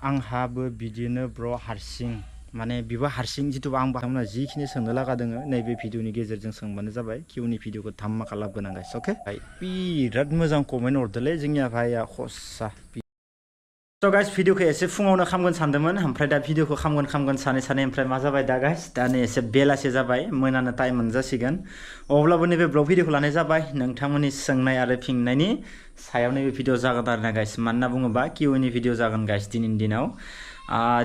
आंहाबो बिदिनो ब्र हारसिं माने बिबो हारसिं जिथुबा आं बाहामना जिखिनि सोंनो लागा दोङो नैबे भिडिअनि गेजेरजों सोंबानो जाबाय किउनि भिडिअखौ धाम्मा खालामगोन आं गाइस अके बिराद मोजां कमेन्ट हरदोलै जोंनिया भाइया खस्सा स' गाइस भिडिअखौ एसे फुङावनो खामगोन सानदोंमोन ओमफ्राय दा भिडिअखौ खामगोन सानै ओमफ्राय मा जाबाय दा गाइस दा नै एसे बेलासे जाबाय मोनानो टाइम मोनजासिगोन अब्लाबो नैबे ब्लग भिडिअखौ लानाय जाबाय नोंथांमोननि सोंनाय आरो फिननायनि सायाव नैबे भिडिअ जागोन आरोना गाइस मानोना बुङोबा किउनि भिडिअ जागोन गाइस दिनैनि दिनाव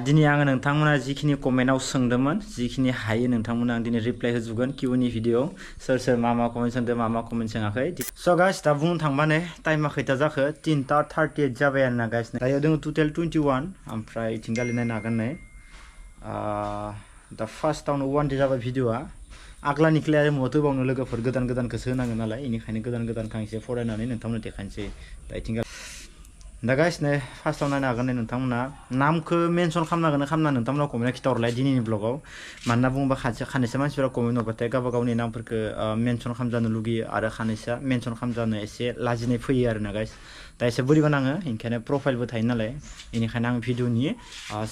दिनै आङो नोंथांमोना जिखिनि कमेन्टआव सोंदोंमोन जिखिनि हायो नोंथांमोना आं दिनै रिप्लाइ होजोबगोन किउनि भिडिअ सोर मा कमेन्ट सोंदों मा कमेन्ट सोङाखै स' गाइस दा बुंनो थांबा नै टाइमा खैथा जाखो 3:38 जाबाय आरोना गाइस दायो दङ टटेल 21 ओमफ्राय इथिंगालि नायनो हागोन नै दा फार्स्टआवनो 1 जाबाय भिडिअआ आग्लानिखौलाय आरो मथो बावनो लोगोफोर गोदानखौसो होनांगोन नालाय बेनिखायनो गोदानखौ एसे फरायनानै नोंथांमोननो देखायनोसै दा इथिंगालि दा गाइस नै फार्स्टआव नायनो हागोन नै नोंथांमोना नामखौ मेनसन खालामना नोंथांमोना कमेन्टआव खिथाहरलाय दिनैनि ब्लगाव मानोना बुङोबा खानैसो मानसिफोरा कमेन्ट हरबाथाय गावबा गावनि नामफोरखौ मेनसन खालामजानो लुगैयो आरो खानैसोआ मेनसन खालामजानो एसे लाजिनाय फैयो आरोना गाइस दा एसे बोरैबा नाङो ओंखायनो प्रफाइलबो थायो नालाय बेनिखायनो आं भिडिअनि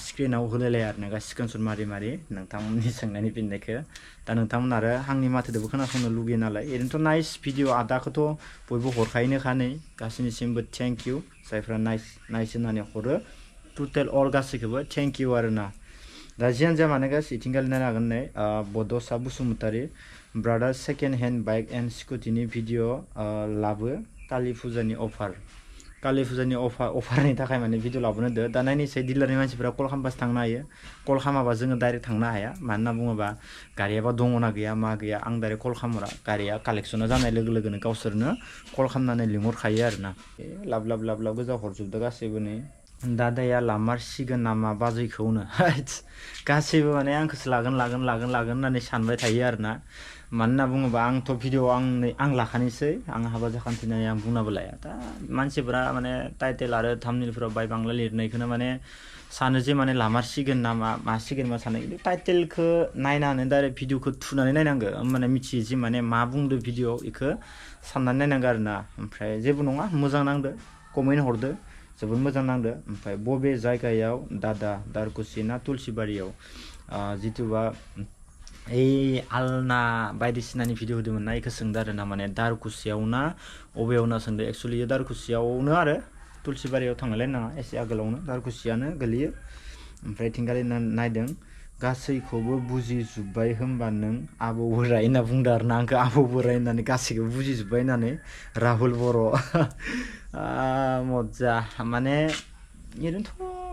स्क्रिनाव होलायलाय आरोना गाइस स्क्रिनशट मारि नोंथांमोननि सोंनायनि फिननायखौ दा नोंथांमोना आरो आंनि माथोदोबो खोनासंनो लुगैयो नालाय ओरैनोथ' नाइस भिडिअ आदाखौथ' बयबो हरखायोनोखा नै गासैनिसिमबो थेंक इउ जायफ्रा नाइस होननानै हरो टटेल अल गासैखौबो थेंक इउ आरोना दा जियानो जाया मानो गाइस इथिंगालि नायनो हागोन नै Bodosa Basumatary brother second hand bike and स्कुटिनि भिडिअ लाबो कालि फुजानि अफारनि थाखाय माने भिडिअ लाबोनो होदो दा नायनोसै डिलारनि मानसिफोरा कल खालामबासो थांनो हायो कल खालामाबा जोङो डाइरेक्ट थांनो हाया मानो होनना बुङोबा गारियाबा दङना गैया मा गैया आं डाइरेक्ट कल खालामहरा गारिया कालेक्सना जानाय लोगो लोगोनो गावसोरनो कल खालामनानै लिंहरखायो आरोना लाब गोजा हरजोबदो गासैबो नै दादाया लामारसिगोन नामा बाजैखौनो गासैबो माने आंखौसो लागोन होननानै सानबाय थायो आरोना मानो होनना बुङोबा आंथ' भिडिअ आं लाखानोसै आं हाबा जाखानोसै होननानै आं बुंनाबो लाया दा मानसिफोरा माने टाइटेल आरो थाम्बनेइलफोराव बाय बांला लिरनायखौनो माने सानो जे माने लामारसिगोन नामा मासिगोन मा सानो खिन्थु टाइटेलखौ नायनानै डाइरेक्ट भिडिअखौ थुनानै नायनांगौ होमबाना मिथियो जे माने मा बुंदो भिडिअआव बेखौ साननानै नायनांगौ आरोना ओमफ्राय जेबो नङा मोजां नांदो कमेन्ट हरदो जोबोद मोजां नांदो ओमफ्राय बबे जायगायाव दादा दारकुसि ना तुलसिबारियाव जिथुबा ओइ आलना बायदिसिनानि भिडिअ होदोंमोन ना बेखौ सोंदो आरो ना माने दारकुसियाव ना अबेयाव ना सोंदो एक्सुवेलि दारकुसियावनो आरो तुलसिबारियाव थांलाय नाङा एसे आगोलावनो दारकुसियानो गोलैयो ओमफ्राय थिंगालि नायदों गासैखौबो बुजिजोब्बाय होमबा नों आबौ बोराय होनना बुंदो आरो ना आंखौ आबौ बोराय होननानै गासैखौबो बुजिजोब्बाय होननानै राहुल बर' मजा माने ओरैनोथ'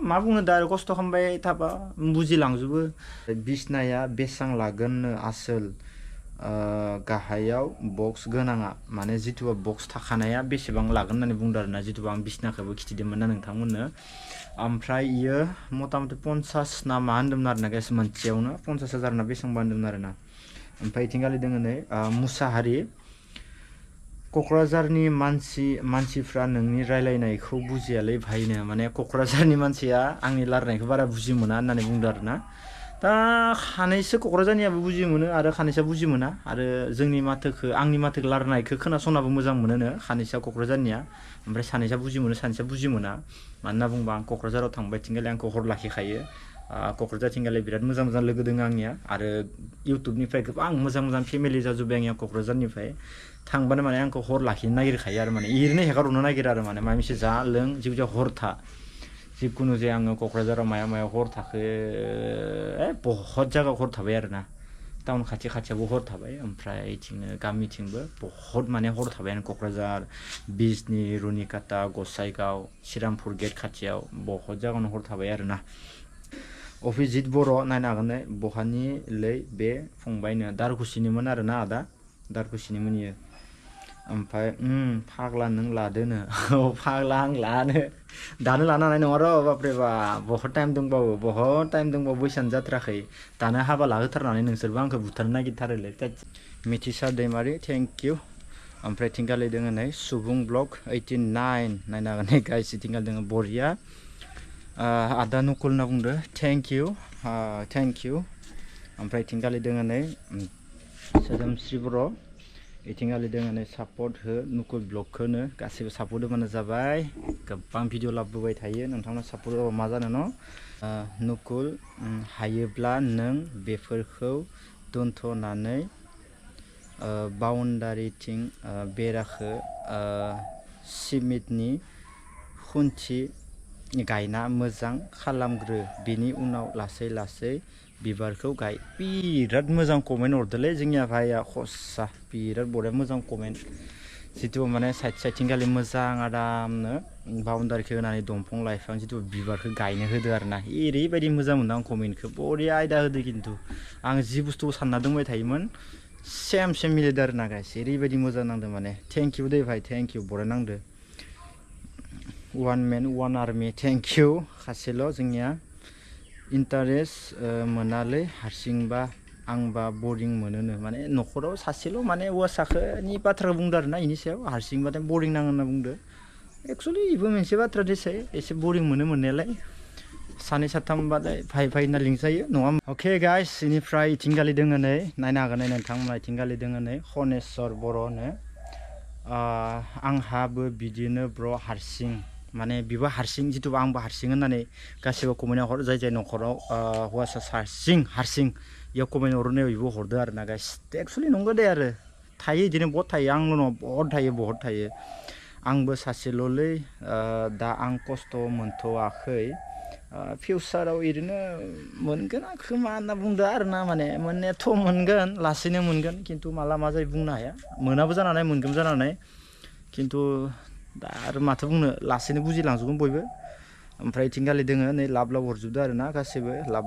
मा बुंनो दा आरो खस्थ' खालामबाय थाबा बुजिलांजोबो बिसनाया बेसां लागोननो आसोल गाहायाव बक्स गोनाङा माने जिथुबा बक्स थाखानाया बेसेबां लागोन होननानै बुंदों आरोना जिथुबा आं बिसनाखौबो खिथिदोंमोन ना नोंथांमोननो ओमफ्राय इयो मथा मथि 50 ना मा होन्दोंमोन आरोना गाइस मोनसेयावनो 50,000 ना बेसेबांबा होन्दोंमोन आरोना ओमफ्राय इथिंगालि दोङो नै मुसाहारि क'क्राझारनि मानसिफ्रा नोंनि रायलायनायखौ बुजियालै भाइनो माने क'क्राझारनि मानसिया आंनि रायलायनायखौ बारा बुजि मोना होननानै बुंदों आरोना दा खानैसो क'क्राझारनियाबो बुजि मोनो आरो खानैसोआ बुजि मोना आरो आंनि माथोखौ रायलायनायखौ खोनासंनाबो मोजां मोनोनो खानैसोआ क'क्राझारनिया ओमफ्राय सानैसोआ बुजि मोनो सानैसोआ बुजि मोना मानो होनना बुंबा आं क'क्राझाराव थांबाय थिंगालि आंखौ हर लाखिखायो क'क्राझार थिंगालि बिराद मोजां लोगो दङ आंनिया आरो इउटुबनिफ्राय गोबां मोजां फेमिलि जाजोब्बाय आंनिया क'क्राझारनिफ्राय थांबानो माने आंखौ हर लाखिनो नागिरखायो आरो माने ओरैनो हेगारहरनो नागिरो आरो माने माबा मोनसे जा लों जिखुनु हर था जिखुनु जे आङो क'क्राझाराव मायाव हर थाखो बहुत जायगायाव हर थाबाय आरोना टाउन खाथियावबो हर थाबाय ओमफ्राय इथिंनो गामिथिंबो बहुत माने हर थाबाय आं क'क्राझार बिजनि रुनिकाटा गसाइगाव श्रीरामपुर गेट खाथियाव बहुत जायगायावनो हर थाबाय आरोना अभिजित बर' नायनो हागोन नै बहानिलै बे फंबायनो दारकुसिनिमोन आरोना आदा दारकुसिनिमोन इयो ओमफ्राय फाग्ला नों लादोनो फाग्ला आं दानो लानो हानाय नङा र' बाप्रे बा बहुत टाइम दंबावो बैसोआनो जाथाराखै दानो हाबा लाहोथारनानै नोंसोरबो आंखौ बुथारनो नागिरथारोलै मिथिसा दैमारि थेंक इउ ओमफ्राय थिंगालि दोङो नै सुबुं ब्लग 89 नायनो हागोन नै गाइस थिंगालि दोङो बरिया आदा नकुल होनना बुंदो थेंक इउ ओमफ्राय थिंगालि दोङो नै सोदोमस्रि बर' इथिंगालि दोङो नै सापर्ट हो नुकुल ब्लगखौनो गासैबो सापर्ट होबानो जाबाय गोबां भिडिअ लाबोबाय थायो नोंथांमोना सापर्ट होबा मा जानो न' नुकुल हायोब्ला नों बेफोरखौ दोनथ'नानै बाउन्डारिथिं बेराखौ सिमेन्टनि खुन्थि गायना मोजां खालामग्रो बिनि उनाव लासै लासै बिबारखौ गाय बिराद मोजां कमेन्ट हरदोलै जोंनिया भाइया खसा बिराद बरिया मोजां कमेन्ट जितु माने साइडथिं गालि मोजां आरामनो बाउन्डारिखौ होनानै दंफां लाइफां जितु बिबारखौ गायनो होदो आरोना ओरैबायदि मोजां मोनदों आं कमेन्टखौ बरिया आयदा होदो खिन्थु आं जि बुस्थुखौ सानना दंबाय थायोमोन सेम मिलायदो आरोना गाइस ओरैबायदि मोजां नांदो माने थेंक इउ दे भाइ थेंक इउ बरिया नांदो one man one army thank you खासेल' जोंनिया इन्टारेस्ट मोनालै हारसिंबा आंबा बरिं मोनोनो माने न'खराव सासेल' माने हौवासाखोनि बाथ्रा बुंदो आरोना इनि सायाव हारसिंबाथाय बरिं नाङो होनना बुंदो एक्सुवेलि इबो मोनसे बाथ्रा देसाय एसे बरिं मोनो मोननायालाय सानै साथामबाथाय भाइ भाइ होनना लिंजायो नङा अके गाइस इनिफ्राय इथिंगालि दोङो नै नायनो हागोन नै नोंथांमोना इथिंगालि दोङो नै खनेस्वर बर'नो आंहाबो बिदिनो ब्र' हारसिं माने बिबो हारसिं जितु आंबो हारसिं होननानै गासिबो कमेन्टआव हर जाय जाय न'खराव हौवासा हारसिं इयाव कमेन्ट हरनायाव बिबो हरदो आरोना गाइस एक्सुवेलि नंगौ दे आरो थायो बिदिनो बहुत थायो आंल' नङा बहुत थायो आंबो सासेल'लै दा आं खस्थ' मोनथ'वाखै फिउचाराव ओरैनो मोनगोन खोमा होनना बुंदो आरोना माने मोननायाथ' मोनगोन लासैनो मोनगोन खिन्थु माला मा जायो बुंनो हाया मोनाबो जानानै मोनगोन जानानै खिन्थु दा आरो माथो बुंनो लासैनो बुजिलांजोबगोन बयबो ओमफ्राय इथिंगालि दोङो नै लाभ हरजोबदो आरोना गासैबो लाभ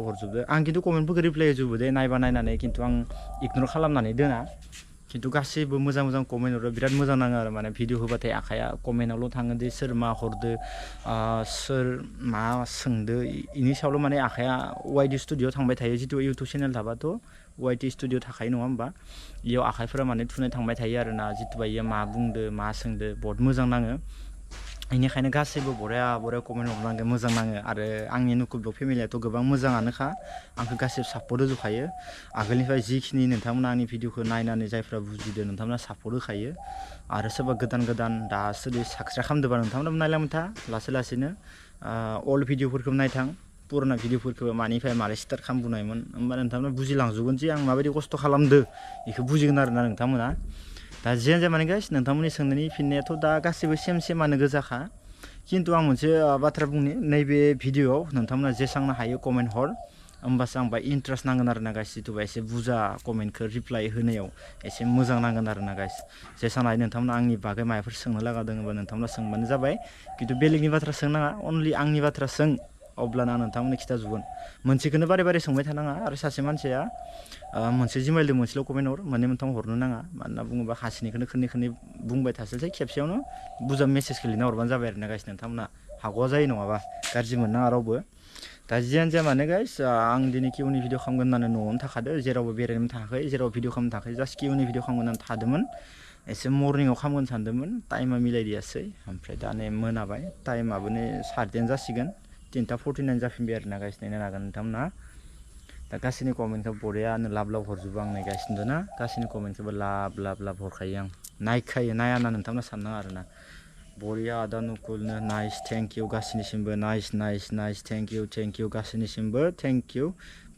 हरजोबदो आं खिन्थु कमेन्टफोरखौ रिप्लाय होजोबो दे नायनानै खिन्थु आं इगनर खालामनानै दोना खिन्थु गासैबो मोजां कमेन्ट हरो बिराद मोजां नाङो आरो माने भिडिअ होबाथाय आखाया कमेन्टआवल' थाङो दे सोर मा हरदो सोर मा सोंदो इनि सायावल' माने आखाया वाइटि स्टुडिअ थांबाय थायो जितु इउटुब चेनेल थाबाथ' वाइटि स्टुडिअ थाखायो नङा होमबा इयाव आखाइफोरा माने थुनाय थांबाय थायो आरोना जितुबा इयो मा बुंदो मा सोंदो बहुत मोजां नाङो बेनिखायनो गासैबो बरिया कमेन्ट हरनांगौ मोजां नाङो आरो आंनि नुकुल ब्लग फेमिलियाथ' गोबां मोजाङानोखा आंखौ गासिबो सापर्ट होजोबखायो आगोलनिफ्राय जिखिनि नोंथांमोना आंनि भिडिअखौ नायनानै जायफ्रा बुजिदो नोंथांमोना सापर्ट होखायो आरो सोरबा गोदान दासो साबसक्राइब खालामदोंबा नोंथांमोनाबो नायलांबाय था लासैनो अल्ड भिडिअफोरखौ नायथां पुराना भिडिअफोरखौ मानिफ्राय मारै स्टार्ट खालामबोनायमोन होमबा नोंथांमोना बुजिलांजोबगोन जे आं माबायदि खस्थ' खालामदो बेखौ बुजिगोन आरोना नोंथांमोना दा जियानो जाया माने गाइस नोंथांमोननि सोंनायनि फिननायाथ' दा गासैबो सेमानो गोजाखा खिन्थु आं मोनसे बाथ्रा बुंनि नैबे भिडिअआव नोंथांमोना जेसांनो हायो कमेन्ट हर होमबासो आंबा इन्ट्रेस्ट नांगोन आरोना गाइस जिथुबा एसे बुरजा कमेन्टखौ रिप्लाय होनायाव एसे मोजां नांगोन आरोना गाइस जेसां हायो नोंथांमोना आंनि बागै माबाफोर सोंनो लागा दङबा नोंथांमोना सोंबानो जाबाय खिन्थु बेलेगनि बाथ्रा सोंनाङा अनलि आंनि बाथ्रा सों अब्लाना नोंथांमोननो खिथाजोबगोन मोनसेखौनो बारे सोंबाय थानाङा आरो सासे मानसिया मोनसे जिमेलजों मोनसेल' कमेन्ट हर मोननै मोनथाम हरनो नाङा मानो होनना बुङोबा हासिनिखौनो खननै बुंबाय थास्लायस्लाय खेबसेयावनो बुरजा मेसेजखौ लिरना हरबानो जाबाय आरोना गाइस नोंथांमोना हाग'आ जायो नङाबा गाज्रि मोननो नाङा रावबो दा जियानो जाया मानो गाइस आं दिनै किउनि भिडिअ खालामगोन होननानै न'आवनो थाखादो जेरावबो बेरायनो थाखाखै जेराव भिडिअ खालामनो थाखाय जास्ट किउनि भिडिअ खालामगोन होननानै थादोंमोन एसे मर्निंआव खालामगोन सानदोंमोन टाइमा मिलायदियासै ओमफ्राय दा नै मोनाबाय टाइमाबो नै 10:30 जासिगोन 10:49 जाफिनबाय आरोना गाइस नायनो हागोन नोंथांमोना दा गासैनि कमेन्टखौ बरियानो लाभ हरजोबो आं नायगासिनो ना गासैनि कमेन्टखौबो लाभ हरखायो आं नायखायो नाया होनना नोंथांमोना साननाङा आरोना बरिया आदा नुकुलनो नाइस थेंक इउ गासैनिसिमबो नाइस थेंक इउ गासैनिसिमबो थेंक इउ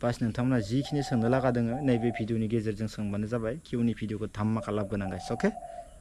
बास नोंथांमोना जिखिनि सोंनो लागा दोङो नैबे भिडिअनि गेजेरजों सोंबानो जाबाय किउनि भिडिअखौ धामाका लाबोगोन आं गाइस अके